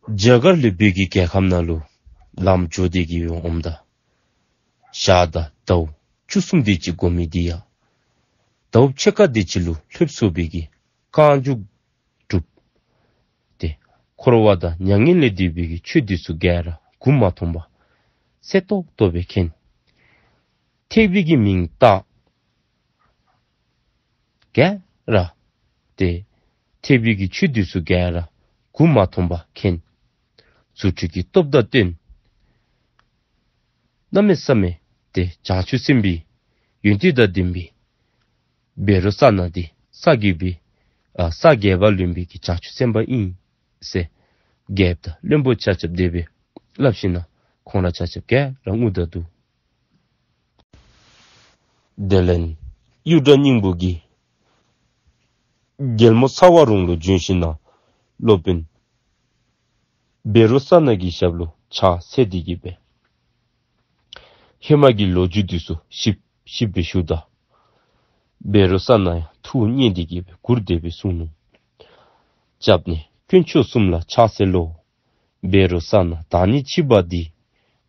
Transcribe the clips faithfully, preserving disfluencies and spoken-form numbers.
རྒྱ་གར་ལས་བོད་ཀྱི་རྒྱལ་ཁམས་ནང་ལུ་ལམ་འགྱོ་སྟེ་གི་འོངམ་ད་ཞག་དང་ཟླཝ་བཅུ་གསུམ་དེ་ཅིག་འགོར་མི་དེ་ཡང་ཟླཝ་ཕྱེད་ཀ་དེ་ཅིག་ལུ་ལྷོདཔ་སོང་བའི་གི་རྐང་མགྱོགས་སྒྲུབ་སྟེ་འཁོར་བ་དང་མྱ་ངན་ལས་འདས་པའི་གི་ཆོས་དེ་ཚུ་ག་ར་མགུ་མ་འཐོམས་པར་གསལ་ཏོག་ཏོ་སྦེ་མཁྱེན། ཐེག་པའི་གི་མིང་བཏགས། ག་ར་ཏེ་ཐེག་པའི་གི་ཆོས་དེ་ཚུ་ག་ར་མགུ་མ་འཐོམས་པར་མཁྱེན། རྫུ་འཕྲུལ་གྱི་སྟོབས་དང་བསྟུན། གནམ་མེད་ས་མེད་ཏེ་བྱང་ཆུབ་སེམས་དཔའི་ཡོན་ཏན་དང་ལྡན་པའི་བཻ་རོ་ཙ་ན་དེ་ས་དགེ་བའི་ཨ་ས་དགེ་བ་ལོན་པའི་གི་བྱང་ཆུབ་སེམས་དཔའ་ཨིན་ཟེར་རྒྱལཔོ་དང་བློན་པོ་ཆ་ཁྱབ་དེ་སྦེ་སླབ་ཞིན་ན་ཁོང་ར་ཆ་ཁྱབ་ག་ར་ངུ་ད་འདུག། དེ་ལས་གཡུ་སྒྲ་སྙིང་པོ་གིས་རྒྱལ་མོ་ཚ་བ་རོང་ལུ་བྱོན་ཞིན་ན་སློབ་དཔོན་བཻ་རོ་ཙ་ན་གི་ཞབས་ལུ་ཕྱག་འཚལ་ཏེ་གི་སྦེ་ཧེ་མ་གི་ལོ་རྒྱུས་དེ་ཚུ་ཞིབ་ཞིབ་སྦེ་ཞུཝ་ད་བཻ་རོ་ཙ་ན་ཡང་ཐུགས་མཉེས་ཏེ་གི་སྦེ་མགུར་དེ་སྦེ་གསུངས་ནུག། སྐྱབས་གནས་དཀོན་མཆོག་གསུམ་ལ་ཕྱག་འཚལ་ལོ། བཻ་རོ་ཙ་ན་བདག་ཉིད་མཆིས་པ་འདི།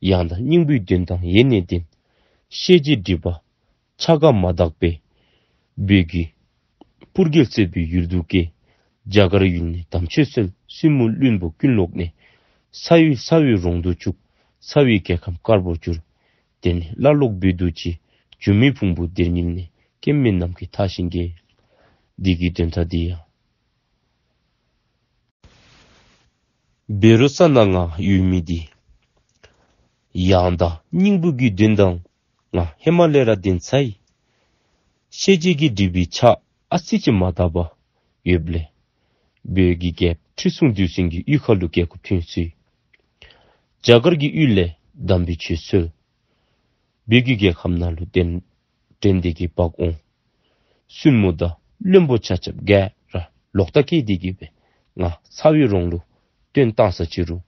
ཡང་དག་སྙིང་པོའི་དོན་དང་ཡེ་ནས་ལྡན། ཤེས་བྱའི་སྒྲིབ་པ་འཆར་ཀ་མ་དག་པས། བོད་ཀྱི་སྤུར་རྒྱལ་བསད་པའི་ཡུལ་དུ་སྐྱེས། རྒྱ་གར་ཡུལ་ནས་དམ་ཆོས་སྩོལ། བཙུན་མོ་བློན་པོ་ཀུན་ལོག་ནས། ས་བོན་ས་བོན་རོང་དུ་བཅུག། ཚ་བའི་རྒྱལ་ཁམས་དཀར་པོར་གྱུར། དེ་ནས་ཀླ་ཀློ་བོད་དུ་སྐྱེས། སྒྱུ་མའི་ཕུང་པོ་དེར་ཉིལ་ནས། སྐྱེ་མེད་ནམ་མཁའི་མཐའ་བཞིན་སྐྱེས། འདི་གི་དོན་དག་འདི་ཡང་བཻ་རོ་ཙ་ན་ང་ཡོད་མི་འདི་ཡང་དག་སྙིང་པོ་གི་དོན་དང་ང་ཧེ་མ་ལས་ར་ལྡན་ཚར་ཡི། ཤེས་བྱའི་གི་སྒྲིབ་པའི་ཆ་ཨ་ཙི་ཅིག་མ་དག་པ་ཡོདཔ་ལས་བོད་ཀྱི་རྒྱལཔོ་ཁྲི་སྲོང་ལྡེའུ་བཙན་གྱི་གཡུས་ཁ་ལུ་སྐྱེ་དགུ་ཐོན་སོ་ཡི། རྒྱ་གར་གྱི་ཡུལ་ལས་དམ་པའི་ཆོས་སྩོལ། བོད་ཀྱི་རྒྱལ་ཁམས་ནང་ལུ་གདན་འདྲེན་ཏེ་གི་འབག་འོང་། བཙུན་མོ་དང་བློན་པོ་ཆ་ཁྱབ་ག་ར་ལོག་ལྟ་སྐྱེས་ཏེ་གི་སྦེ་ང་ཚ་བའི་རོང་ལུ་བཏོན་བཏང་ས་ཅི་རུང་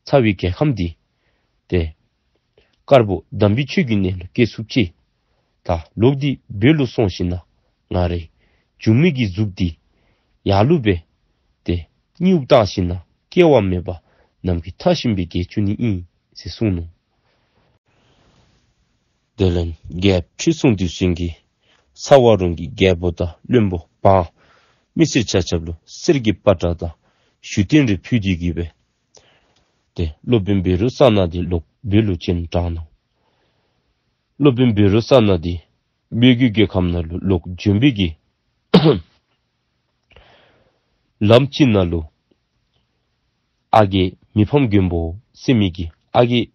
ཚ་བའི་རྒྱལ་ཁམས་འདི་ཏེ་དཀར་པོ་དམ་པའི་ཆོས་ཀྱི་གནས་ལུ་སྐྱེ་ཚུགསཔ་ཅིག། ད་ལོག་སྟེ་བོད་ལུ་སོང་ཞིན་ན་ང་རའི་སྒྱུ་མའི་གི་གཟུགས་འདི་ཡར་ལུ་སྦེ་ཏེ་སྙིའུ་བཏང་ཞིན་ན་སྐྱེ་བ་མེད་པ་ནམ་མཁའི་མཐའ་བཞིན་སྦེ་རྒྱས་བཅུག་ནི་ཨིན་ཟེར་གསུངས་ནུག། དེ་ལས་རྒྱལཔོ་ཁྲི་སྲོང་ལྡེའུ་བཙན་གྱིས་ཚ་བ་རོང་གི་རྒྱལ་པོ་དང་བློན་པོ་འབངས་མི་སེར་ཆ་ཁྱབ་ལུ་གསེར་གྱི་པ་ཏྲ་དང་བཞུགས་གདན་རེ་ཕུལ་ཏེ་གི་སྦེ་ཏེ་སློབ་དཔོན་བཻ་རོ་ཙ་ན་འདི་ལོག་བོད་ལུ་བྱོན་དྲངས་ནུག། སློབ་དཔོན་བཻ་རོ་ཙ་ན་འདི་བོད་ཀྱི་རྒྱལ་ཁམས་ནང་ལུ་ལོག་བྱོན་པའི་གི་ལམ་ཅིག་ནང་ལུ་ཨ་རྒས་མི་ཕམ་མགོན་པོ་ཟེར་མི་གི་ཨ་རྒས་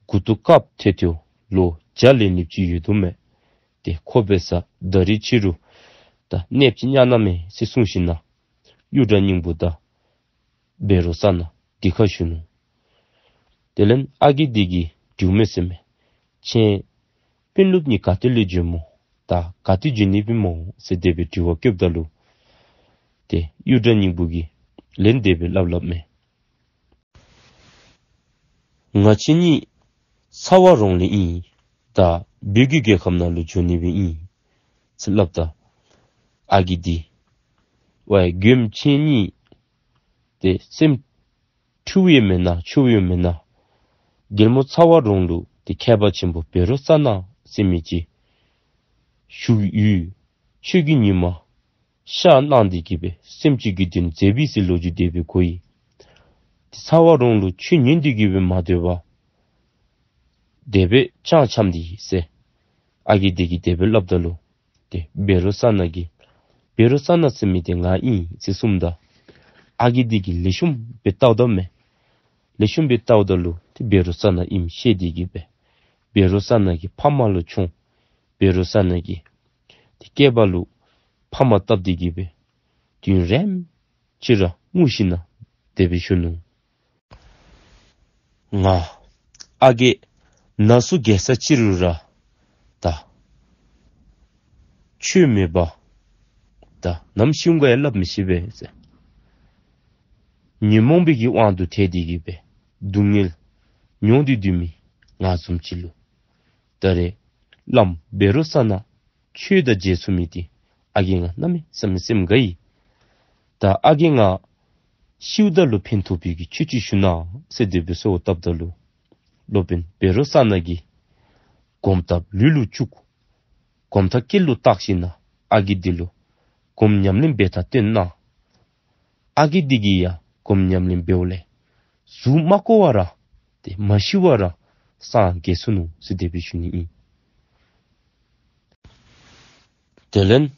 མགུ་ཏོ་དཀརཔོ་ཏོག་ཏོ་ལོ་བརྒྱ་ལས་ནུབ་ཅིག་ཡོད་དོ་མས། ཏེ་ཁོ་འབད་ས་ད་རིས་ཕྱི་རུ་ད་གནསཔ་ཅིག་ཉག་ན་མས་ཟེར་གསུངས་ཞིན་ན་གཡུ་སྒྲ་སྙིང་པོ་དང་བཻ་རོ་ཙ་ན་འདི་ཁར་ཞུ་ནུག། དེ་ལས་ཨ་རྒས་འདི་གིས་དྲིཝ་མས་ཟེར་མས། ཁྱེད་དཔོན་སློབ་གཉིས་ག་ཏེ་ལས་བྱོནམ་སྨོ། ད་ག་ཏེ་བྱོན་ནི་སྦེ་སྨོ་ཟེར་དེ་སྦེ་དྲི་བ་བཀོདཔ་ད་ལུ་ཏེ་གཡུ་སྒྲ་སྙིང་པོ་གིས་ལན་དེ་སྦེ་སླབ་སླབ་མས། ང་བཅས་གཉིས་ཚ་བ་རོང་ལས་ཨིན། ད་བོད་ཀྱི་རྒྱལ་ཁམས་ནང་ལུ་བྱོན་ནི་སྦེ་ཨིན་ཟེར་སླབ་ད་ཨ་རྒས་འདི་ཝའི་མགྱོནམ་ཁྱེད་གཉིས་ཏེ་སེམས་འཁྲུལཝ་ཡང་མེན་ན་འཆོལཝ་ཡང་མེན་ན། རྒྱལ་མོ་ཚ་བ་རོང་ལུ་ཏེ་མཁས་པ་ཆེན་པོ་བཻ་རོ་ཙ་ན་ཟེར་མི་ཅིག་བཞུགས་ཡོད། ཁྱོད་ཀྱིས་ཉིནམ་ཤར་གནང་སྟེ་གི་སྦེ་སེམས་ཅན་གྱི་དོན་མཛད་པས་ཟེར་ལོ་རྒྱུས་དེ་སྦེ་གོ་ཡི། ཏེ་ཚ་བ་རོང་ལུ་ཁྱོད་ཉན་ཏེ་གི་སྦེ་མ་སྡོད་པར་དེ་སྦེ་ཅང་འཁྱམས་ཏེ་ཡོད་ཟེར་ཨ་རྒས་འདི་གིས་དེ་སྦེ་སླབ་ད་ལུ་ཏེ་བཻ་རོ་ཙ་ན་གིས་བཻ་རོ་ཙ་ན་ཟེར་མི་འདི་ང་ཨིན་ཟེར་གསུངམ་ད་ཨ་རྒས་འདི་གིས་ལེགས་ཤོམ་སྦེ་བལྟཝ་ད་མས། ལེགས་ཤོམ་སྦེ་བལྟཝ་ད་ལུ་ཏེ་བཻ་རོ་ཙ་ན་ཨིནམ་ཤེས་ཏེ་གི་སྦེ་བཻ་རོ་ཙ་ན་གི་ཕམ་ལུ་མཆོངས། བཻ་རོ་ཙ་ན་གིས་ཏེ་སྐེདཔ་ལུ་ཕམ་བཏབ་སྟེ་གི་སྦེ་དུས་ཡུན་རིངམོ་ཅིག་ར་ངུ་ཞིན་ན་དེ་སྦེ་ཞུ་ནུག། ང་ཨ་རྒས་ན་ཚུ་རྒས་ས་ཅི་རུང་ར་ད་ཆོས་མེད་པར་ད་ནམ་ཤི་འོང་ག་ཡང་སླབ་མི་ཤེས་པས་ཟེར། ཉོན་མོངས་པའི་གི་དབང་དུ་ཐལ་ཏེ་གི་སྦེ་སྡུག་བསྔལ་མྱོང་སྟེ་སྡོད་མི་ང་བཟུམ་ཅིག་ལུ་ད་རེས་བླམ་བཻ་རོ་ཙ་ན་ཁྱོད་དང་མཇལ་ཚུགས་མི་འདི་ཨ་རྒས་ང་གནམ་མེད་ས་མེད་སེམས་དགའ་ཡི། ད་ཨ་རྒས་ང་ ཤིཝ་ད་ལུ་ཕན་ཐོགས་པའི་གི་ཆོས་ཅིག་ཞུ་ན་ཟེར་དེ་སྦེ་གསོལཝ་བཏབ་ད་ལུ། སློབ་དཔོན་བཻ་རོ་ཙ་ན་གིས་སྒོམ་ཐབས་ལུས་ལུ་བཅུག། གོམ་ཐག་སྐེད་ལུ་བཏགས་ཞིནམ་ལས་ཨ་རྒས་འདི་ལུ་སྒོམ་ཉམས་ལེན་འབད་ཐངས་སྟོན་གནང་། ཨ་རྒས་འདི་གིས་ཡང་སྒོམ་ཉམས་ལེན་འབདཝ་ལས་གཟུགས་མ་བཀོག་པར་ཏེ་མ་ཤི་བར་སངས་རྒྱས་སོ་ནུག་ཟེར་དེ་སྦེ་ཞུ་ནི་ཨིན། དེ་ལས་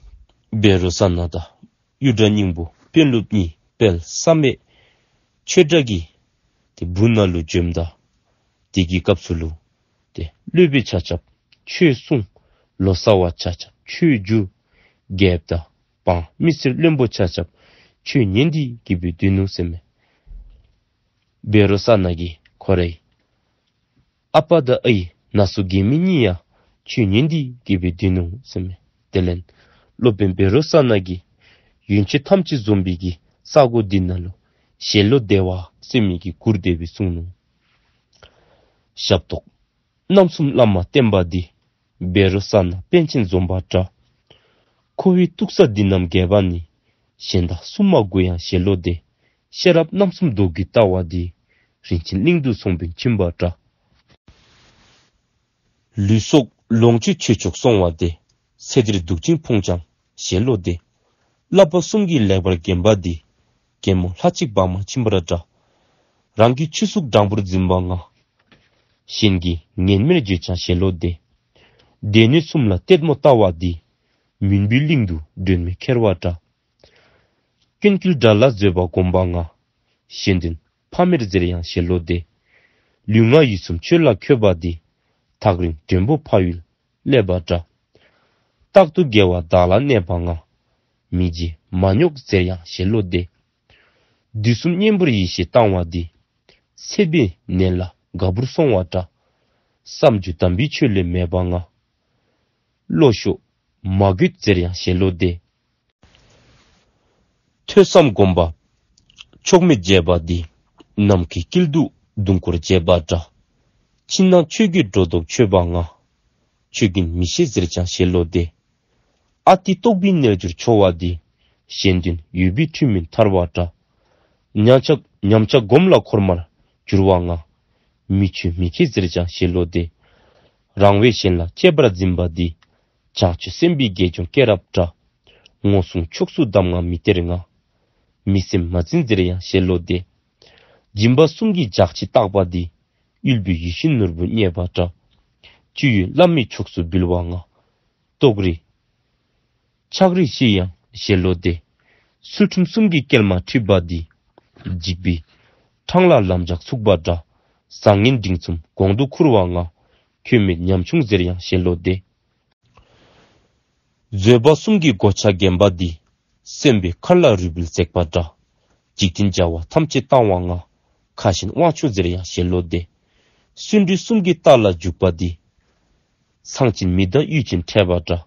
བཻ་རོ་ཙ་ན་དང་གཡུ་སྒྲ་སྙིང་པོ་དཔོན་སློབ་གཉིས་དཔལ་བསམ་ཡས་ཆོས་གྲགས་ཀྱི་ཏེ་སྦུག་ན་ལུ་བྱོནམ་ད། དེ་གི་སྐབས་སུ་ལུ་ཏེ་སློབ་དཔོན་ཆ་ཁྱབ་ཆོས་གསུངས། ལོ་ཙཱ་བ་ཆ་ཁྱབ་ཆོས་བསྒྱུར། རྒྱལཔོ་དང་འབངས་མི་སེར་བློན་པོ་ཆ་ཁྱབ་ཆོས་ཉན་ཏེ་གི་སྦེ་སྡོད་ནུག་ཟེར་མས། བཻ་རོ་ཙ་ན་གིས་ཁོ་རའི་ཨ་པ་དང་ཨའི་ན་སོ་རྒས་མི་གཉིས་ཡང་ཆོས་ཉན་ཏེ་གི་སྦེ་སྡོད་ནུག་ཟེར་མས། དེ་ལས་སློབ་དཔོན་བཻ་རོ་ཙ་ན་གིས་ཡོན་མཆོད་ཐམས་ཅད་འཛོམས་པའི་གི་ས་གོ་འདི་ནང་ལུ་ཞལ་ལུ་བདེ་བ་ཟེར་མི་གི་མགུར་དེ་སྦེ་གསུངས་ནུག། ཞབས་ཏོག་རྣམ་གསུམ་བླ་མ་བསྟེན་པ་འདི། བཻ་རོ་ཙ་ན་པཎ་ཆེན་འཛོམས་པ་འདྲ། ཁོ་བོའི་ཐུག་ས་འདི་རྣམས་རྒྱས་པ་ནི། གཞན་དག་སུ་མ་དགོས་ཡང་ཞལ་ལུ་བདེ། ཤེས་རབ་རྣམ་གསུམ་མདོ་གི་ལྟ་བ་འདི། རིན་ཆེན་གླིང་དུ་སོང་བས་ཕྱིན་པ་འདྲ། ལུས་སྲོག་ལོངས་སྤྱོད་ཆོས་མཆོག་སོང་བ་དེ། ཚེ་འདིར་སྡུག་ཅིང་ཕོངས་ཀྱང་ཞལ་ལུ་བདེ། བསླབ་པ་གསུམ་གྱིས་ལེགས་པར་བརྒྱན་པ་འདི། རྒན་མོ་ལྷ་གཅིག་བག་མ་ཕྱིན་པ་འདྲ། རང་གི་ཆོས་གཟུགས་དྲང་པོར་འཛིན་པ་ལྔ། གཞན་གྱིས་ངན་སྨྲས་བརྗོད་ཀྱང་ཞལ་ལུ་བདེ། སྡེ་སྣོད་གསུམ་ལ་ལྟད་མོ་ལྟ་བ་འདི། མུན་པའི་གླིང་དུ་སྒྲོན་མེ་ཁྱེར་བ་འདྲ། སྐྱོན་བཀོད་དགྲ་ལ་བཟོད་པ་བསྒོམ་པ་ལྔ། གཞན་དོན་ཕ་མར་ཟེར་ཡང་ཞལ་ལུ་བདེ། ལུས་ངག་ཡིད་གསུམ་ཆོས་ལ་འཁོད་པ་འདི། ཐག་རིང་མགྲོན་པོ་ཕ་ཡུལ་སླེབས་པ་འདྲ། རྟག་ཏུ་དགེ་བ་བདག་ལ་གནས་པ་ལྔ། མི་རྗེ་མ་རྙོག་ཟེར་ཡང་ཞལ་ལུ་བདེ། དུས་གསུམ་གཉན་པོར་ཡིད་ཆེས་བཏང་བ་འདི། སྲེད་པའི་ནད་ལ་དགའ་བུར་སོང་བ་འདྲ། བསམ་རྒྱུ་དམ་པའི་ཆོས་ལས་མེད་པ་ལྔ། བློ་ཤོར་མ་གྱུར་ཟེར་ཡང་ཞལ་ལུ་བདེ། ཐོས་བསམ་སྒོམ་པ་ཕྱོགས་མེད་བྱེད་པ་འདི། ནམ་མཁའི་དཀྱིལ་དུ་དུང་འཁོར་བྱེད་པ་འདྲ། ཕྱི་ནང་ཆོས་ཀྱི་སྒྲོ་འདོགས་ཆོད་པ་ལྔ། ཆོས་ཀུན་མི་ཤེས་ཟེར་ཀྱང་ཞལ་ལུ་བདེ། ཨ་ཏི་རྟོག་པའི་རྣལ་འབྱོར་འཆོལ་བ་འདི། གཞན་དོན་ཡོད་པའི་འཁྲུལ་མིན་ཐར་བ་འདྲ། ཉམས་ཆག་ཉམས་ཆག་སྒོམ་ལ་འཁོར་མར་གྱུར་བ་ལྔ། མི་ཆོས་མི་མཁས་ཟེར་ཀྱང་ཞལ་ལུ་བདེ། རང་བས་གཞན་ལ་གཅེས་པར་འཛིན་པ་འདི། བྱང་ཆུབ་སེམས་དཔའི་དགེ་སྦྱོང་སྐྱེས་རབས་འདྲ། ངོ་སྲུང་ཕྱོགས་སུ་གདམས་ངག་མི་སྟེར་ལྔ། མི་སེམས་མ་འཛིན་ཟེར་ཡང་ཞལ་ལུ་བདེ། སྦྱིན་པ་གསུམ་གྱི་ལྗགས་ཀྱིས་བརྟག་པ་འདི། དབུལ་པོའི་ཡིད་བཞིན་ནོར་བུ་བརྙེས་པ་འདྲ། སྤྱོད་ཡུལ་བླ་མའི་ཕྱོགས་སུ་འབུལ་བ་ལྔ། ལྟོགས་རི་ཆགས་རི་ཞེས་ཡང་ཞལ་ལུ་བདེ། ཚུལ་ཁྲིམས་གསུམ་གྱི་སྐྱེལ་མ་ཁྲིད་པ་འདི། འཇིགས་པའི་འཕྲང་ལ་ལམ་ལྗགས་ཚུགས་པ་འདྲ། བཟང་ངན་འབྲིང་གསུམ་གོང་དུ་ཁུར་བ་ལྔ། ཁྱོད་མེད་ཉམ་ཆུང་ཟེར་ཡང་ཞལ་ལུ་བདེ། བཟོད་པ་གསུམ་གྱི་གོ་ཆ་བརྒྱན་པ་འདི། སེམས་དཔའི་མཁར་ལ་རུས་སྦལ་འཛེགས་པ་འདྲ། འཇིག་རྟེན་བྱ་བ་ཐམས་ཅད་བཏང་བ་ལྔ། ཁ་ཞན་དབང་ཕྱུག་ཟེར་ཡང་ཞལ་ལུ་བདེ། བརྩོན་འགྲུས་གསུམ་གྱི་རྟ་ལ་འཇུག་པ་འདི། ཚངས་ཆེན་མི་དང་གཡུལ་ཅན་འཕྲད་པ་འདྲ།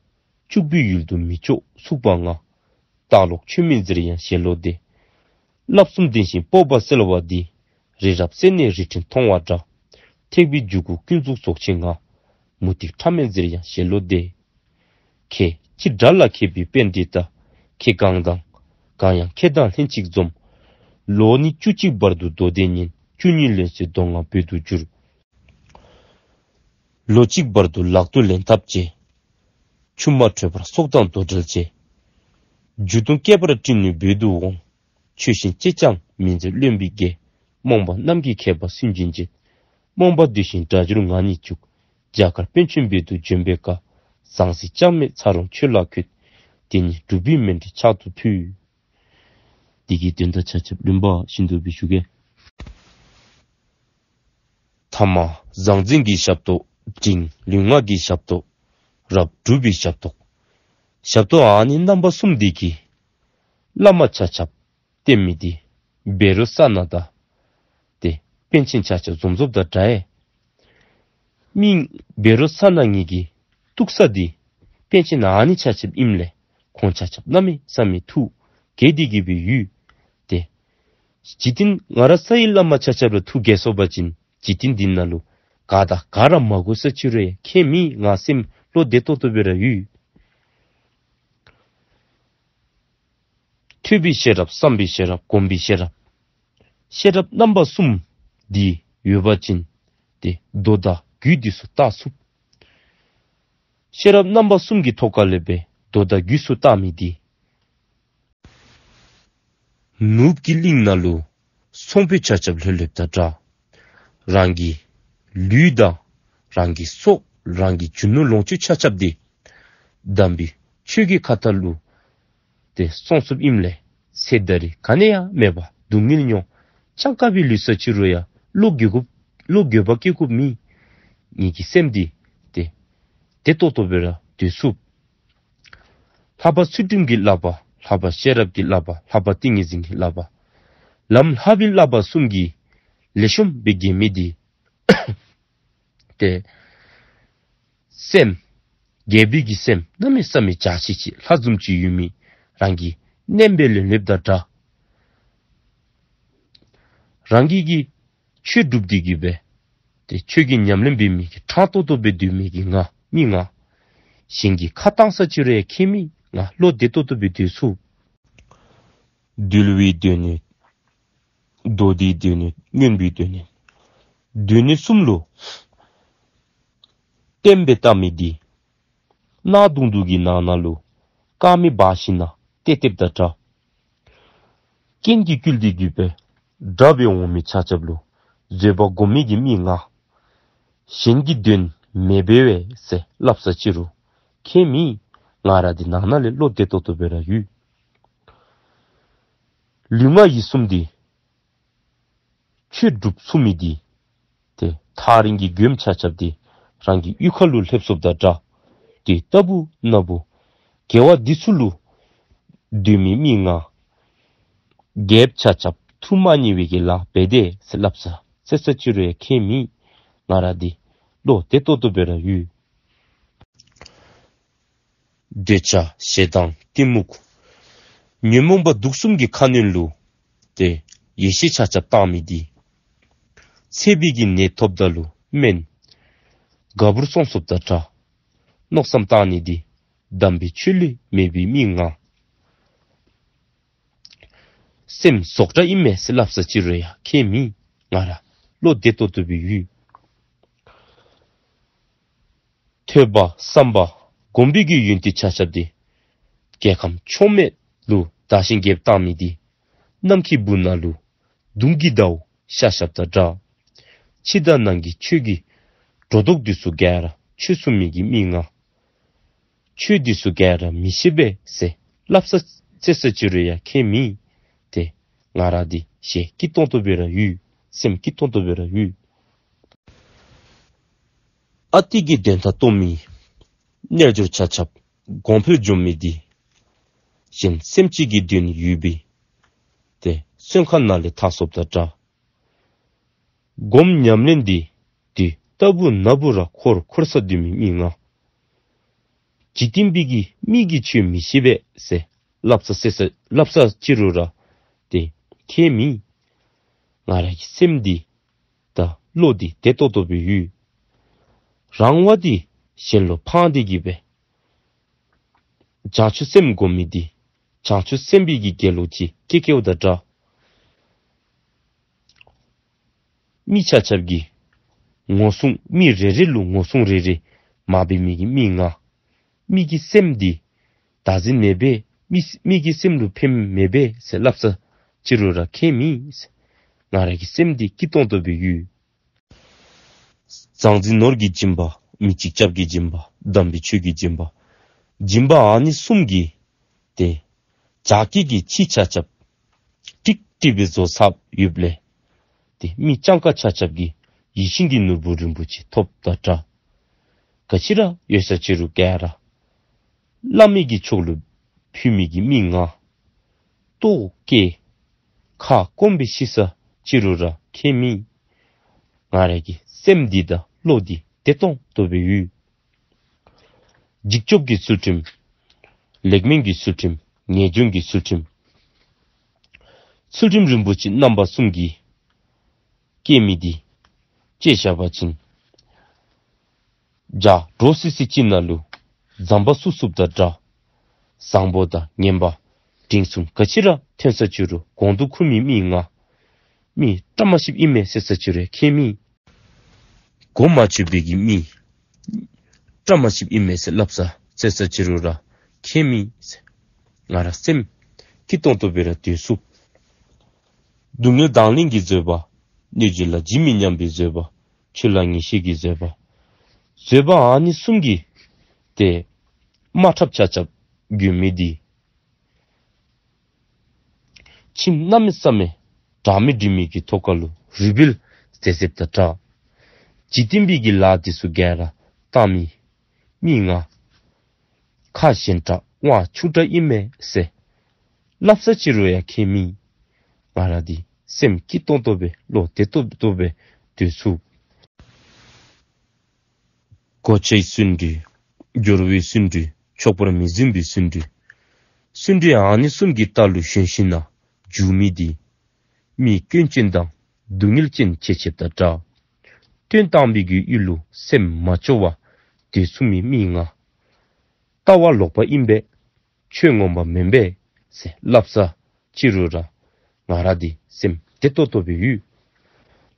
སྤྱུགས་པའི་ཡུལ་དུ་མི་ལྕོགས་ཚུགས་པ་ལྔ། ལྟ་ལོག་ཆོས་མིན་ཟེར་ཡང་ཞལ་ལུ་བདེ། བསླབ་གསུམ་ལྡན་ཞིང་སྤོབས་པ་གསལ་བ་འདི། རི་རབ་རྩེ་ནས་རི་ཕྲན་མཐོང་བ་འདྲ། ཐེག་པའི་འཇུག་སྒོ་ཀུན་རྫོགས་རྫོགས་ཆེན་ལྔ། མུ་སྟེགས་ཕྲ་མེན་ཟེར་ཡང་ཞལ་ལུ་བདེ། ཁྱེད་ཅི་དགྲ་ལ་མཁས་པའི་པཎྜི་ཏ། ཁྱེད་གང་དང་གང་ཡང་ཁྱེད་དང་ལྷན་ཅིག་འཛོམས། ལོ་ནི་བཅུ་གཅིག་བར་དུ་མདོ་སྡེ་ཉན། བཅུ་གཉིས་ལོན་ཚེ་མདོ་སྔགས་བོད་དུ་བསྒྱུར། ལོ་གཅིག་བར་དུ་ལག་ཏུ་ལེན་ཐབས་བྱས། ཆུ་མ་དྲོས་པར་སྲོག་དང་དོ་འབྲལ་བྱས། མཇུག་སྡོམ་སྐྱེས་པར་སྤྲིང་ནུས་བོད་དུ་འོང་། ཆོས་བཞིན་གཅེས་ཀྱང་མི་མཛད་བློན་པོའི་དགེ། རྨོངས་པ་རྣམས་ཀྱི་མཁས་པ་སུན་འབྱིན་བྱེད། རྨོངས་པ་འདོད་ཞེན་དགྲ་བཅོམ་ང་ཉིད་བཅུག། རྒྱ་གར་པཎ་ཆེན་བོད་དུ་བྱོན་པའི་བཀའ། ཟང་ཟིང་ཅང་མེད་ཚ་རོང་ཆོས་ལ་འཁོད། དེ་ཉིད་སྒྲུབ་པའི་མཎྜལ་ཕྱག་ཏུ་ཕུལ། འདི་གི་དོན་དག་ཆ་ཁྱབ་རིམ་པ་བཞིན་དུ་སྦེ་ཞུ་གེ། ཐ་མ་ཟང་ཟིང་གི་ཞབས་ཏོག། འབྲིང་ལུས་ངག་གི་ཞབས་ཏོག། རབ་སྒྲུབ་པའི་ཞབས་ཏོག། ཞབས་ཏོག་ཨ་ནི་རྣམ་པ་གསུམ་འདི་གིས་བླ་མ་ཆ་ཁྱབ་བསྟེན་མི་འདི་བཻ་རོ་ཙ་ན་དང་ཏེ་པཎ་ཆེན་ཆ་ཁྱབ་འཛོམས་འཛོམསཔ་དང་འདྲ་ཨེ། མི་བཻ་རོ་ཙ་ན་ངེ་གི་ཐུག་ས་འདི་པཎ་ཆེན་ཨ་ནི་ཆ་ཁྱབ་ཨིནམ་ལས་ཁོང་ཆ་ཁྱབ་གནམ་མེད་ས་མེད་ཐུགས་དགྱེས་ཏེ་གི་སྦེ་ཡོད། ཏེ་འཇིག་རྟེན་ང་ར་ས་ཡི་བླ་མ་ཆ་ཁྱབ་ར་ཐུགས་དགྱེས་སོ་པ་ཅིན་འཇིག་རྟེན་འདི་ནང་ལུ་ག་དང་ག་ར་མ་དགོ་ས་ཅིག་རུང་ཡང་ཁྱེད་མི་ང་སེམས་བློ་བདེ་ཏོག་ཏོ་སྦེ་ར་ཡོད། ཐོས་པའི་ཤེས་རབ་བསམ་པའི་ཤེས་རབ་སྒོམ་པའི་ཤེས་རབ། ཤེས་རབ་རྣམ་པ་གསུམ་འདི་ཡོད་པ་ཅིན་ཏེ་མདོ་དང་རྒྱུད་འདི་ཚུ་བལྟ་ཚུགས། ཤེས་རབ་རྣམ་པ་གསུམ་གྱི་ཐོག་ཁ་ལས་སྦེ་མདོ་དང་རྒྱུད་ཚུ་བལྟ་མི་འདི་ནུབ་ཀྱི་གླིང་ནང་ལུ་ཚོང་དཔོན་ཆ་ཁྱབ་ལྷོད་ལྷོདཔ་དང་འདྲ། རང་གི་ལུས་དང་རང་གི་སྲོག་རང་གི་རྒྱུ་ནོར་ལོངས་སྤྱོད་ཆ་ཁྱབ་འདི་དམ་པའི་ཆོས་ཀྱི་ཁ་ཐུག་ལུ་ཏེ་སོང་ཚུགསཔ་ཨིནམ་ལས་ཚེ་ད་རེས་ག་ནི་ཡང་མེད་པར་སྡུག་བསྔལ་མྱོང་། སྤྱང་ཀ་སྦེ་ལུས་ས་ཅི་རུང་ཡང་བློ་འགྱོད་དགོ་བློ་འགྱོད་པ་སྐྱེ་དགོཔ་མེད། ངེ་གི་སེམས་འདི་ཏེ་བདེ་ཏོག་ཏོ་སྦེ་ར་སྡོད་ཚུགས། ལྷག་པ་ཚུལ་ཁྲིམས་ཀྱི་བསླབ་པ། ལྷག་པ་ཤེས་རབ་ཀྱི་བསླབ་པ། ལྷག་པ་ཏིང་ངེ་འཛིན་གྱི་བསླབ་པ། ལམ་ལྷག་པའི་བསླབ་པ་གསུམ་གྱིས་ལེགས་ཤོམ་སྦེ་གྱེས་མི་འདི་ཏེ་སེམས་རྒྱལ་པོའི་གི་སེམས་གནམ་མེད་ས་མེད་འཇའ་ཆི་ཆི་ལྷ་བཟུམ་ཅིག་ཡོད་མི་རང་གིས་མནན་སྦེ་ལེན་ལེནམ་དང་འདྲ། རང་གི་གི་ཆོས་སྒྲུབ་སྟེ་གི་སྦེ་ཏེ་ཆོས་ཀྱི་ཉམས་ལེན་འབད་མི་གི་དྲང་ཏོག་ཏོ་སྦེ་སྡོད་མི་གི་ང་མི་ང་གཞན་གྱིས་ཁ་བཏང་ས་ཅི་རུང་ཡང་ཁྱད་མེད། ང་བློ་བདེ་ཏོག་ཏོ་སྦེ་སྡོད་ཚུགས། འདུལ་བའི་སྡེ་སྣོད། མདོ་སྡེའི་སྡེ་སྣོད། མངོན་པའི་སྡེ་སྣོད། སྡེ་སྣོད་གསུམ་ལུ་བརྟེན་སྦེ་བལྟ་མི་འདི་གནག་དུང་དུང་གི་ནང་ན་ལུ་དཀར་མེ་འབར་ཞིན་ན་ཏེ་ཏེབ་དང་འདྲ། རྐྱེན་གྱིས་བསྐུལ་ཏེ་གི་སྦེ་དགྲ་སྦེ་འོང་མི་ཆ་ཁྱབ་ལུ་བཟོད་པ་སྒོམ་མི་གི་མི་ང་གཞན་གྱི་དོན་མི་འབད་བས་ཟེར་སླབ་ས་ཅི་རུང་ཁྱད་མེད། ང་ར་འདི་ནང་ན་ལས་བློ་བདེ་ཏོག་ཏོ་སྦེ་ར་ཡོད། ལུས་ངག་ཡིད་གསུམ་འདི་ཆོས་སྒྲུབ་ཚུགས་མི་འདི་ཏེ་ཐག་རིང་གི་མགྱོནམ་ཆ་ཁྱབ་འདི་རང་གི་གཡུས་ཁ་ལུ་ལྷོདཔ་སོཔ་དང་འདྲ། ཏེ་ལྟ་བུ་ན་བུ་དགེ་བ་འདི་ཚུ་ལུ་སྡོད་མི་མི་ང་རྒྱལཔོ་ཆ་ཁྱབ་ཐུགས་མ་མཉེས་པའི་གི་ལཱ་འབད་དེས་ཟེར་སླབ་ས་ཟེར་ས་ཅི་རུང་ཡང་ཁྱད་མེད། ང་ར་འདི་བློ་བདེ་ཏོག་ཏོ་སྦེ་ར་ཡོད། འདོད་ཆགས་ཞེ་སྡང་གཏི་མུག་ཉོན་མོངས་པ་དུག་གསུམ་གྱི་ཁ་གནོན་ལུ་ཏེ་ཡེ་ཤེས་ཆ་ཁྱབ་བཏང་མི་འདི་ཚད་པའི་གི་ནད་ཐོབ་ད་ལུ་སྨན་ག་བུར་སོང་སོཔ་དང་འདྲ། མནོ་བསམ་བཏང་ནི་འདི་དམ་པའི་ཆོས་ལུ་མེད་པའི་མི་ང་སེམས་ཟོག་འདྲ་ཨིན་མས་ཟེར་སླབ་ས་ཅི་རུང་ཡང་ཁྱད་མེད། ང་ར་བློ་བདེ་ཏོག་ཏོ་སྦེ་ཡོད། ཐོས་པ་བསམ་པ་སྒོམ་པའི་གི་ཡོན་ཏན་ཆ་ཁྱབ་འདི་རྒྱལ་ཁམས་ཕྱོགས་མེད་ལུ་དར་ཞིང་རྒྱས་བཏང་མི་འདི་གནམ་གྱི་སྦུག་ན་ལུ་དུང་གི་ཟླཝ་ཤར་ཤརཔ་དང་འདྲ། ཕྱི་དང་ནང་གི་ཆོས་ཀྱི་སྒྲོ་འདོགས་འདི་ཚུ་ག་ར་ཆོད་སོང་མི་གི་མི་ང་ཆོས་འདི་ཚུ་ག་ར་མི་ཤེས་པས་ཟེར་སླབ་ས་ཟེར་ས་ཅི་རུང་ཡང་ཁྱད་མེད། ཏེ་ང་ར་འདི་ཞེ་སྐྱིད་ཏོང་ཏོ་སྦེ་ར་ཡོད། སེམས་སྐྱིད་ཏོང་ཏོ་སྦེ་ར་ཡོད། ཨ་ཏི་གི་དོན་དག་གཏོང་མི་རྣལ་འབྱོར་ཆ་ཁྱབ་གོང་འཕེལ་འགྱོ་མི་འདི་གཞན་སེམས་ཅན་གྱི་དོན་ཡོད་པའི་ཏེ་བཙོན་ཁང་ནང་ལས་ཐར་སོཔ་དང་འདྲ། སྒོམ་ཉམས་ལེན་འདི་འདི་ལྟ་བུ་ན་བུ་ར་འཁོར་འཁོར་ས་སྡོད་མི་མི་ང་འཇིག་རྟེན་པའི་གི་མི་གིས་ཆོས་མི་ཤེས་པས་ཟེར་སླབ་ས་ཟེར་ས་སླབ་ས་ཅི་རུང་ར་ཏེ་ཁྱད་མེད། ང་ར་གི་སེམས་འདི་དང་བློ་འདི་བདེ་ཏོག་ཏོ་སྦེ་ཡོད། རང་དབང་འདི་གཞན་ལུ་འཕངས་ཏེ་གི་སྦེ་བྱང་ཆུབ་སེམས་སྒོམ་མི་འདི་བྱང་ཆུབ་སེམས་དཔའི་གི་དགེ་སློང་ཅིག་སྐྱེ་སྐྱེཝ་དང་འདྲ། མི་ཆ་ཁྱབ་ཀྱིས་ངོ་སྲུང་མི་རེ་རེ་ལུ་ངོ་སྲུང་རེ་རེ་མ་འབད་མི་གི་མི་ང་མི་གི་སེམས་འདི་བདག་འཛིན་མེད་པས། མི་མི་གི་སེམས་ལུ་ཕན་མེད་པས་ཟེར་སླབ་ས་ཅི་རུང་ར་ཁྱད་མེད། ང་ར་གི་སེམས་འདི་སྐྱིད་ཏོང་ཏོ་སྦེ་ཡོད། ཟང་ཟིང་ནོར་གྱི་སྦྱིན་པ། མི་གཅིག་སྐྱབས་ཀྱི་སྦྱིན་པ། དམ་པའི་ཆོས་ཀྱི་སྦྱིན་པ། སྦྱིན་པ་ཨ་ནི་གསུམ་གྱིས་ཏེ་བྱ་སྐྱེས་ཀྱི་ཁྱི་ཆ་ཁྱབ་ཀྲིག་ཀྲི་སྦེ་བཟོ་ཚརཝ་ཡོདཔ་ལས་ཏེ་མི་སྤྱང་ཀ་ཆ་ཁྱབ་ཀྱིས་ཡིད་བཞིན་གྱི་ནོར་བུ་རིན་པོ་ཆེ་ཐོབ་དང་འདྲ། ག་ཅི་ར་ཡོད་ས་ཅི་རུང་ག་ར་བླ་མའི་གི་ཕྱོགས་ལུ་ཕུལ་མི་གི་མི་ང་ལྟོཝ་བཀྱེས་ཁ་སྐོམ་སྦེ་ཤི་ས་ཅི་རུང་ར་ཁྱད་མེད། ང་ར་གི་སེམས་འདི་དང་བློ་འདི་བདེ་ཏོང་ཏོ་སྦེ་ཡོད། འཇིགས་སྐྱོབ་ཀྱི་ཚུལ་ཁྲིམས། ལེགས་སྨོན་གྱི་ཚུལ་ཁྲིམས། ངེས་འབྱུང་གི་ཚུལ་ཁྲིམས། ཚུལ་ཁྲིམས་རིན་པོ་ཆེ་རྣམ་པ་གསུམ་གྱིས་བསྐྱེད་མི་འདི་དཔྱེ་བཞག་པ་ཅིན་བྱག་འདྲོག་སི་སི་ཅིག་ནང་ལུ་རྫམ་པ་བསུབ་བསུབཔ་དང་འདྲ། བཟང་པོ་དང་ངན་པ་འབྲིང་གསུམ་ག་ཅི་ར་ཐོན་ས་ཅི་རུང་གོང་དུ་འཁུར་མི་མི་ང་ མི་བཀྲ་མ་ཤིསཔ་ཨིན་མས་ཟེར་ས་ཅི་རུང་ཡང་ཁྱད་མེད། གོ་མ་ཆོད་པའི་གི་མི་བཀྲ་མ་ཤིསཔ་ཨིན་མས་ཟེར་སླབ་ས་ཟེར་ས་ཅི་རུང་ར་ཁྱད་མེད་ཟེར། ང་ར་སེམས་སྐྱིད་ཏོང་ཏོ་སྦེ་ར་སྡོད་ཚུགས། སྡུག་བསྔལ་དང་ལེན་གྱི་བཟོད་པ། གནོད་བྱེད་ལ་ཇི་མི་སྙམ་པའི་བཟོད་པ། ཆོས་ལ་ངེས་ཤེས་ཀྱི་བཟོད་པ། བཟོད་པ་ཨ་ནི་གསུམ་གྱིས་ཏེ་དམག་འཁྲབ་ཆ་ཁྱབ་མགོན་མི་འདི་ཁྱིམ་གནམ་མེད་ས་མེད་གྲ་མི་འགྲིག་མི་གི་ཐོག་ཁ་ལུ་རུས་སྦལ་ཟེར་ཟེརཝ་དང་འདྲ། འཇིག་རྟེན་པའི་གི་ལཱ་འདི་ཚུ་ག་ར་བཏང་མི་མི་ང་ཁ་ཞན་དྲགས་དབང་ཕྱུག་དྲགས་ཨིན་མས་ཟེར་སླབ་ས་ཅི་རུང་ཡང་ཁྱད་མེད། ང་ར་འདི་སེམས་སྐྱིད་ཏོང་ཏོ་སྦེ་བློ་བདེ་ཏོག་ཏོ་སྦེ་སྡོད་ཚུགས། གོ་ཆའི་བརྩོན་འགྲུས། སྦྱོར་བའི་བརྩོན་འགྲུས། ཆོག་པར་མི་འཛིན་པའི་བརྩོན་འགྲུས། བརྩོན་འགྲུས་ཨ་ནི་གསུམ་གྱི་རྟ་ལུ་ཞོན་ཞིནམ་ན་རྒྱུག་མི་འདི་མི་སྐྱོན་ཅན་དང་སྡུག་བསྔལ་ཅན་བྱེད་ཅེས་དང་འདྲ། བཏོན་བཏང་བའི་གི་ཡུལ་ལུ་སེམས་མ་སྐྱོ་བར་སྡོད་ཚུགས་མི་མི་ང་ལྟ་བ་ལོག་པ་ཨིན་པས། ཆོས་ངོ་མ་མེན་པས་ཟེར་སླབ་ས་ཅི་རུང་ར་ང་ར་འདི་སེམས་བདེ་ཏོག་ཏོ་སྦེ་ཡོད།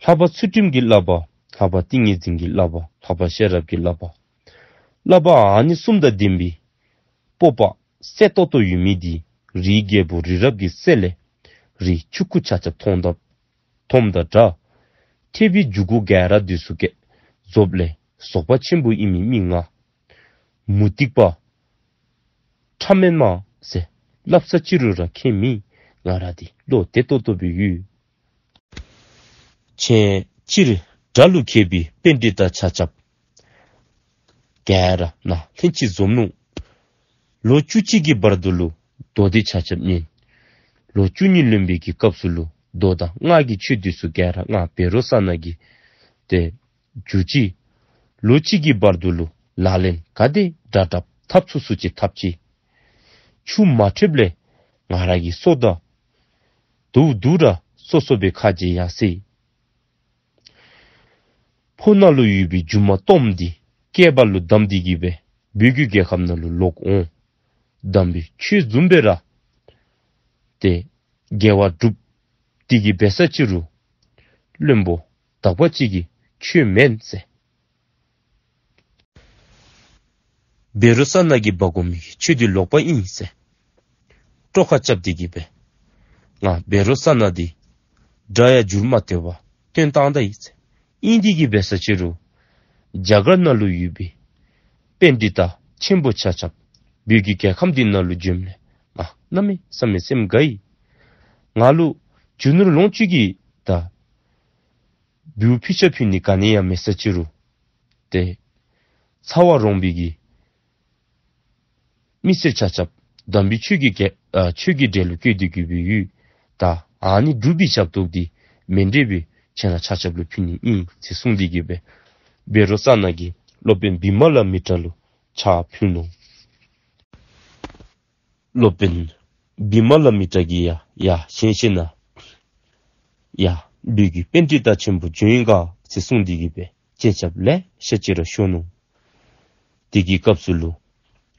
ལྷག་པ་ཚུལ་ཁྲིམས་ཀྱི་བསླབ་པ། ལྷག་པ་ཏིང་ངེ་འཛིན་གྱི་བསླབ་པ། ལྷག་པ་ཤེས་རབ་ཀྱི་བསླབ་པ། བསླབ་པ་ཨ་ནི་གསུམ་དང་ལྡན་པའི་སྤོབས་པ་གསལ་ཏོག་ཏོ་ཡོད་མི་འདི་རིའི་རྒྱལ་པོ་རི་རབ་ཀྱི་རྩེ་ལས་རིའི་ཆུང་ཀུ་ཆ་ཁྱབ་མཐོངམ་ད་མཐོངམ་དང་འདྲ། ཐེག་པའི་འཇུག་སྒོ་ག་ར་འདི་ཚུ་ག་རྫོགསཔ་ལས་རྫོགས་པ་ཆེན་པོ་ཨིན་མི་མི་ང་མུ་སྟེགས་པ་ཕྲ་མེན་མ་ཟེར་སླབ་ས་ཅི་རུང་ར་ཁྱད་མེད། ང་ར་འདི་བློ་བདེ་ཏོག་ཏོ་སྦེ་ཡོད། ཆེན་སྤྱིར་དགྲ་ལུ་མཁས་པའི་པཎྜི་ཏ་ཆ་ཁྱབ་ག་ར་ནཱ་ལྷན་ཅིག་འཛོམས་ནུག། ལོ་བཅུ་གཅིག་གི་བར་དུ་ལུ་མདོ་སྡེ་ཆ་ཁྱབ་ཉན། ལོ་བཅུ་གཉིས་ལོན་པའི་གི་སྐབས་སུ་ལུ་མདོ་དང་སྔགས་ཀྱི་ཆོས་འདི་ཚུ་ག་ར་ང་བཻ་རོ་ཙ་ན་གིས་ཏེ་བསྒྱུར་ཅི། ལོ་གཅིག་གི་བར་དུ་ལུ་ལག་ལེན་ག་དེ་དྲག་དྲག་འཐབ་ཚུགས་ཚུགས་ཅིག་འཐབ་ཅི། ཆུ་མ་འཐབ་ལས་ང་ར་གི་སྲོག་དང་དུ་དུ་ར་སོ་སོ་སྦེ་ཁ་འབྱལ་ཡར་སོ་ཡི། ཕོ་ནང་ལུ་ཡོད་པའི་རྒྱུ་མ་སྟོངམ་འདི་སྐེད་པ་ལུ་བསྡམས་ཏེ་གི་སྦེ་བོད་ཀྱི་རྒྱལ་ཁམས་ནང་ལུ་ལོག་འོང་། དམ་པའི་ཆོས་བཟུམ་སྦེ་ར་ཏེ་དགེ་བ་སྒྲུབ་སྟེ་གི་འབད་ས་ཅི་རུང་བློན་པོ་དག་པ་ཅིག་གིས་ཆོས་མེན་ཟེར། བཻ་རོ་ཙ་ན་གིས་འབག་འོང་མི་གི་ཆོས་འདི་ལོག་པ་ཨིན་ཟེར་དཀྲོག་ཁ་རྐྱབ་སྟེ་གི་སྦེ་ང་བཻ་རོ་ཙ་ན་འདི་དགྲ་ཡང་འགྱུར་མ་སྟེར་བར་བཏོན་བཏང་ད་ཡི་ཟེར། ཨིན་ཏེ་གི་འབད་ས་ཅི་རུང་རྒྱ་གར་ནང་ལུ་ཡོད་པའི་པཎྜི་ཏ་ཆེན་པོ་ཆ་ཁྱབ་བོད་ཀྱི་རྒྱལ་ཁམས་འདི་ནང་ལུ་འབྱོནམ་ལས་ང་གནམ་མེད་ས་མེད་སེམས་དགའ་ཡི། ང་ལུ་རྒྱུ་ནོར་ལོངས་སྤྱོད་ཀྱི་དང་འབུལ་ཕུལ་ཆ་ཕུལ་ནི་ག་ནི་ཡང་མེད་ས་ཅི་རུང་ཏེ་ཚ་བ་རོང་པའི་གི་མི་སེར་ཆ་ཁྱབ་དམ་པའི་ཆོས་ཀྱི་ག་ཨ་ཆོས་ཀྱི་གྲལ་ལུ་བཀོད་དེ་གི་སྦེ་ཡོད། ད་ཨ་ནི་སྒྲུབ་པའི་ཞབས་ཏོག་འདི་མཎྜལ་སྦེ་ཁྱེད་ར་ཆ་ཁྱབ་ལུ་ཕུལ་ནི་ཨིན་ཟེར་གསུངས་ཏེ་གི་སྦེ་བཻ་རོ་ཙ་ན་གིས་སློབ་དཔོན་བི་མ་ལ་མི་ཏྲ་ལུ་ཕྱག་ཕུལ་ནུག། སློབ་དཔོན་བི་མ་ལ་མི་ཏྲ་གིས་ཡ་ཡ་ཞལ་བཞེས་ན་ཡ་བོད་ཀྱི་པཎྜི་ཏ་ཆེན་པོ་འབྱོན་ཡི་ག་ཟེར་གསུངས་ཏེ་གི་སྦེ་སྤྱན་ཆབ་ལེ་ཤ་ཅིག་ར་ཤོར་ནུག། དེ་གི་སྐབས་སུ་ལུ་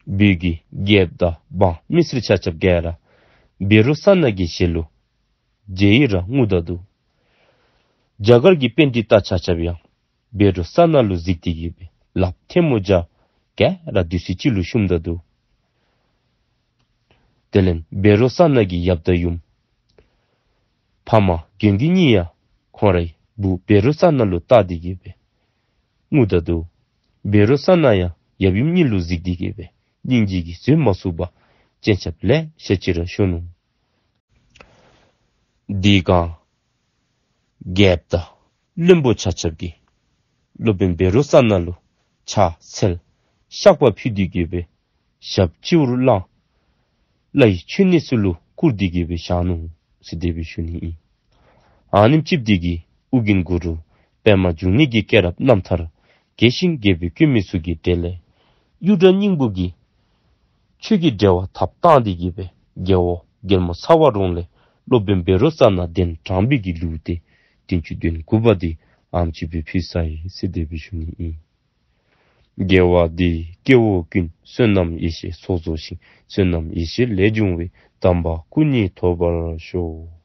བོད་ཀྱི་རྒྱལཔོ་དང་འབངས་མི་སེར་ཆ་ཁྱབ་ག་ར་བཻ་རོ་ཙ་ན་གི་ཞལ་ལུ་མཇལ་ཡི་ར་ངུ་ད་འདུག། རྒྱ་གར་གྱི་པཎྜི་ཏ་ཆ་ཁྱབ་ཡང་བཻ་རོ་ཙ་ན་ལུ་གཟིགས་ཏེ་གི་སྦེ་ལགཔ་ཐལ་མོ་སྦྱར་ག་ར་བདུད་རྩི་གཅིག་ལུ་བཤུམ་ད་འདུག། དེ་ལས་བཻ་རོ་ཙ་ན་གི་ཡབ་དང་ཡུམ་ཕ་མ་མགོན་གྱི་གཉིས་ཡང་ཁོང་རའི་བུ་བཻ་རོ་ཙ་ན་ལུ་བལྟ་སྟེ་གི་སྦེ་ངུ་ད་འདུག། བཻ་རོ་ཙ་ན་ཡང་ཡབ་ཡུམ་གཉིས་ལུ་གཟིགས་ཏེ་གི་སྦེ་སྙིང་རྗེ་གིས་བཟོད་མ་ཚུགས་པར་སྤྱན་ཆབ་ལེ་ཤ་ཅིག་ར་ཤོར་ནུག། དེ་སྒང་རྒྱལཔོ་དང་བློན་པོ་ཆ་ཁྱབ་ཀྱིས་སློབ་དཔོན་བཻ་རོ་ཙ་ན་ལུ་ཕྱག་འཚལ་བཤགས་པ་ཕུལ་ཏེ་གི་སྦེ་ཞབས་སྤྱི་བོར་བླངས། བླ་ཡི་མཆོད་གནས་ཚུ་ལུ་བཀུར་ཏེ་གི་སྦེ་བཞག་ནུག་ཟེར་དེ་སྦེ་ཞུ་ནི་ཨིན། ཨ་ནེམ་ཅིག་དེ་གིས་ཨོ་རྒྱན་གུ་རུ་པདྨ་འབྱུང་གནས་ཀྱི་སྐྱེས་རབས་རྣམ་ཐར་རྒྱས་ཤིང་རྒྱས་པར་བཀོད་མི་ཚུ་གི་གྲས་ལས་གཡུ་སྒྲ་སྙིང་པོ་གི་ཆོས་ཀྱི་འགྲེལ་པ་ཐབས་བཏང་སྟེ་གི་སྦེ་རྒྱལ་བ་རྒྱལ་མོ་ཚ་བ་རོང་ལས་སློབ་དཔོན་བཻ་རོ་ཙ་ན་གདན་དྲངས་པའི་གི་ལེའུ་སྟེ་བདུན་ཅུ་དོན་དགུ་པ་འདི་ཨ་ནེམ་ཅིག་སྦེ་ཕུལ་ཚར་ཡི་ཟེར་དེ་སྦེ་ཞུ་ནི་ཨིན། དགེ་བ་འདིས་སྐྱེ་བོ་ཀུན། བསོད་ནམས་ཡེ་ཤེས་ཚོགས་རྫོགས་ཤིང་། བསོད་ནམས་ཡེ་ཤེས་ལས་བྱུང་བའི། དམ་པ་སྐུ་གཉིས་ཐོབ་པར་ཤོག།